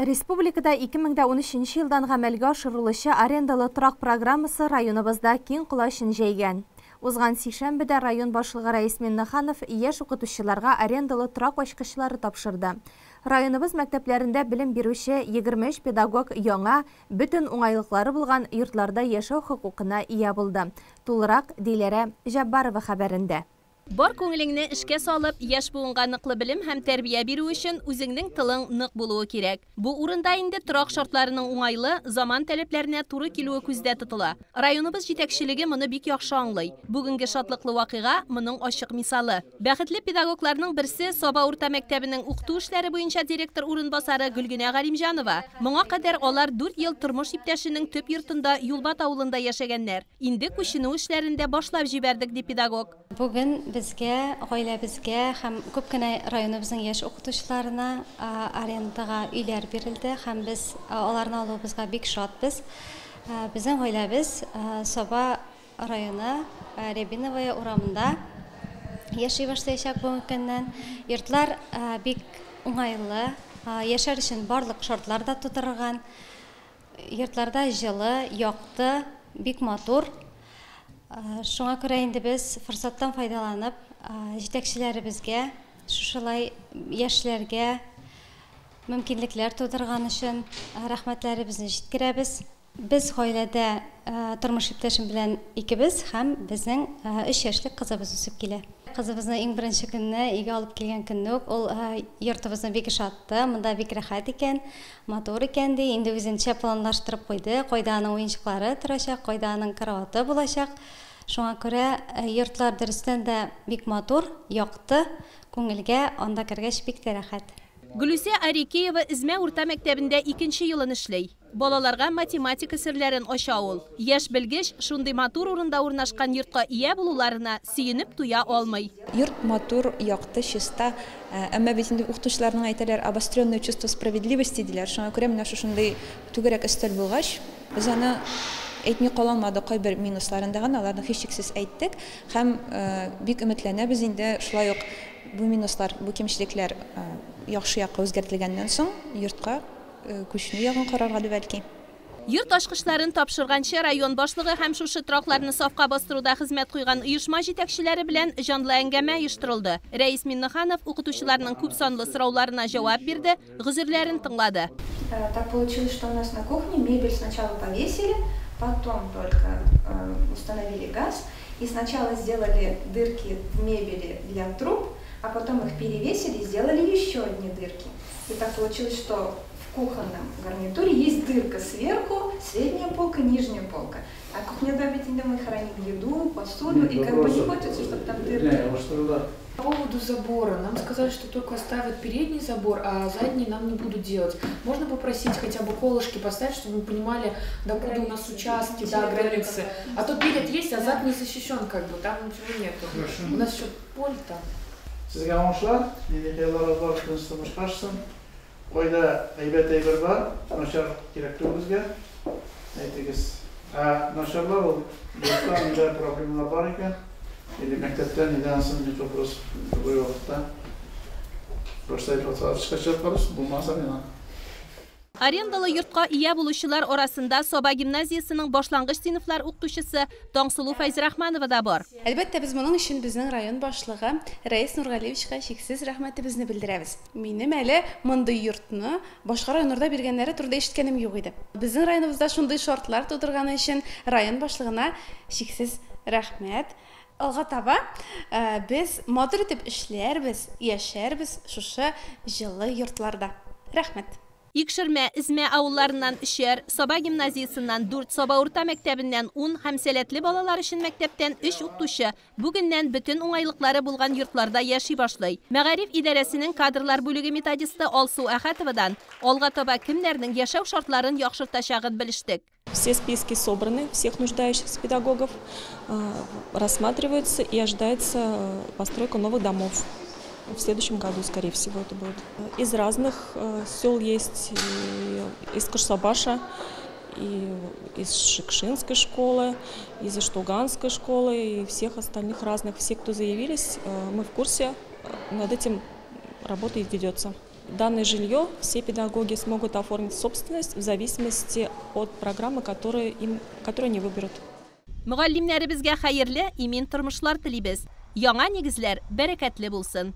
Республикада 2013 елдан гамәлгә ашырылучы арендалы торак программасы районыбызда киң колачын җәйгән. Узган сишәмбедә район башлыгы Рәис Миннеханов яшь укытучыларга арендалы торак ачкычлары тапшырды. Районыбыз мәктәпләрендә белем бирүче 23 педагог яңа, бөтен уңайлыклары булган йортларда яшәү хокукына ия булды. Тулырак Диләрә Җаббарова хәбәрендә. Бар күңелеңне эшкә салып, яшь буынга ныклы белем һәм тәрбия бирү өчен үзеңнең тылың нык булуы кирәк. Бу урында инде торак шартларының уңайлы, заман таләпләренә туры килүе күздә тотыла. Районыбыз җитәкчелеге моны бик яхшы аңлый. Бүгенге шатлыклы вакыйга моның ачык мисалы. Бәхетле педагогларның берсе Саба урта мәктәбенең укыту эшләре буенча директор урынбасары Гөлгенә Галимҗанова. Моңа кадәр алар 4 ел тормыш иптәшенең төп йортында Юлбат авылында яшәгәннәр. Инде күченү эшләрен дә башлап җибәрдек, ди педагог. Бүген безгә, гаиләбезгә һәм күп кенә районыбызның яшь укытучыларына арендага өйләр бирелде һәм без аларны алуыбызга бик шатбыз. Безнең гаиләбез Саба районы Рябиновая урамында яши башлаячак бүгенге көннән. Йортлар бик уңайлы, яшәр өчен барлык шартлар да тудырылган. Йортларда җылы, якты, бик матур. Шуңа күрә инде без форсаттан файдаланып, җитәкчеләребезгә, шушылай яшьләргә мөмкинлекләр тудырган өчен рәхмәтләребезне җиткерәбез. Без гаиләдә тормыш иптәшем белән икебез һәм безнең 3 яшьлек кызыбыз үсеп килә. Кызыбызны иң беренче көнне өйгә алып килгән көнне үк ул йортыбызны бик ошатты, монда бик рәхәт икән, матур икән ди. Инде үзенчә планлаштырып куйды, кайда аның уенчыклары торачак, кайда аның караваты булачак. Шуңа күрә йортлар дөрестән дә бик матур, якты, күңелгә анда кергәч бик тә рәхәт. Гөлүсә Арикеева Эзмә урта мәктәбендә икенче елын эшли. Балаларга математика серләрен ача ул. Яшь белгеч шундый матур урында урнашкан йортка ия булуларына сөенеп туя алмый. Йорт матур, якты, чиста. Әмма бит инде укытучыларның әйтәләр, обостренное чувство справедливости диләр. Шуңа күрә менә шушындый түгәрәк өстәл булгач, без аны әйтми кала алмадык, кайбер минусларын да гына аларны һичшиксез әйттек һәм бик өметләнәбез инде шулай ук бу минуслар, бу кимчелекләр яхшы якка үзгәртелгәннән соң йортка күченү ягын карарга дип бәлки. Йорт ачкычларын тапшырганчы район башлыгы һәм шушы торакларны сафка бастыруда хезмәт куйган оешма җитәкчеләре белән җанлы әңгәмә оештырылды. Рәис Миннеханов укытучыларның күп санлы сорауларына җавап бирде, гозерләрен тыңлады. Так получилось, что у нас на кухне мебель сначала повесили, потом только установили газ и сначала сделали дырки в мебели для труб, а потом их перевесили и сделали еще одни дырки. И так получилось, что в кухонном гарнитуре есть дырка сверху, средняя полка, нижняя полка. А кухня, да, ведь мы храним еду, посуду, и как бы не хочется, чтобы там дырки. По поводу забора. Нам сказали, что только оставят передний забор, а задний нам не будут делать. Можно попросить хотя бы колышки поставить, чтобы мы понимали, докуда у нас участки, да, границы. А то перед есть, а зад не защищен, как бы, там ничего нету. У нас еще поле там. Сезгә уңышлар, нинди хыялларыгыз бар, тыныч тормышка ашсын. Кайда әйбәт әйбер бар, начар кирәк түгел безгә. Әйтегез. Ә начарлар ул йортта нидә проблемалар бар икән, или мәктәптә нидә ансын бит вопрос любой вакытта. Просто әйтеп атса, чыгып карарсыз, булмаса миңа. Арендалы йортка ия булучылар арасында Саба гимназиясының башлангыч сыйныфлар укытучысы Таңсылу Фәйзрахманова да бар. Әлбәттә, без моның өчен безнең район башлыгы Рәис Нургалиевичка чиксез рәхмәтебезне белдерәбез. Минем әле мондый йортны башка районнарда биргәннәре турында ишеткәнем юк иде. Безнең районыбызда шундый шартлар тудырганы өчен район башлыгына чиксез рәхмәт. Алга таба без матур итеп эшләрбез, яшәрбез шушы җылы йортларда. Рәхмәт. Икшермә, Эзмә авылларыннан 3, Саба гимназиясеннән 4, Саба урта мәктәбеннән 10 һәм сәләтле балалар өчен мәктәптән 3 укытучы бүгеннән бөтен уңайлыклары булган йортларда яши башлый. Мәгариф идарәсенең кадрлар бүлеге методисты Алсу Әхәтовадан алга таба кемнәрнең яшәү шартларын яхшыртачагын белештек. Все списки собраны, всех нуждающихся педагогов рассматриваются и ожидается постройка новых домов. В следующем году, скорее всего, это будет. Из разных сел есть, и из Кашсабаша, и из Шекшинской школы, из Иштуганской школы, и всех остальных разных. Все, кто заявились, мы в курсе, над этим работа и ведется. Данное жилье все педагоги смогут оформить в собственность в зависимости от программы, которую они выберут. Мөгаллимнәребезгә хәерле, имин тормышлар телибез. Яңа нигезләр бәрәкәтле булсын.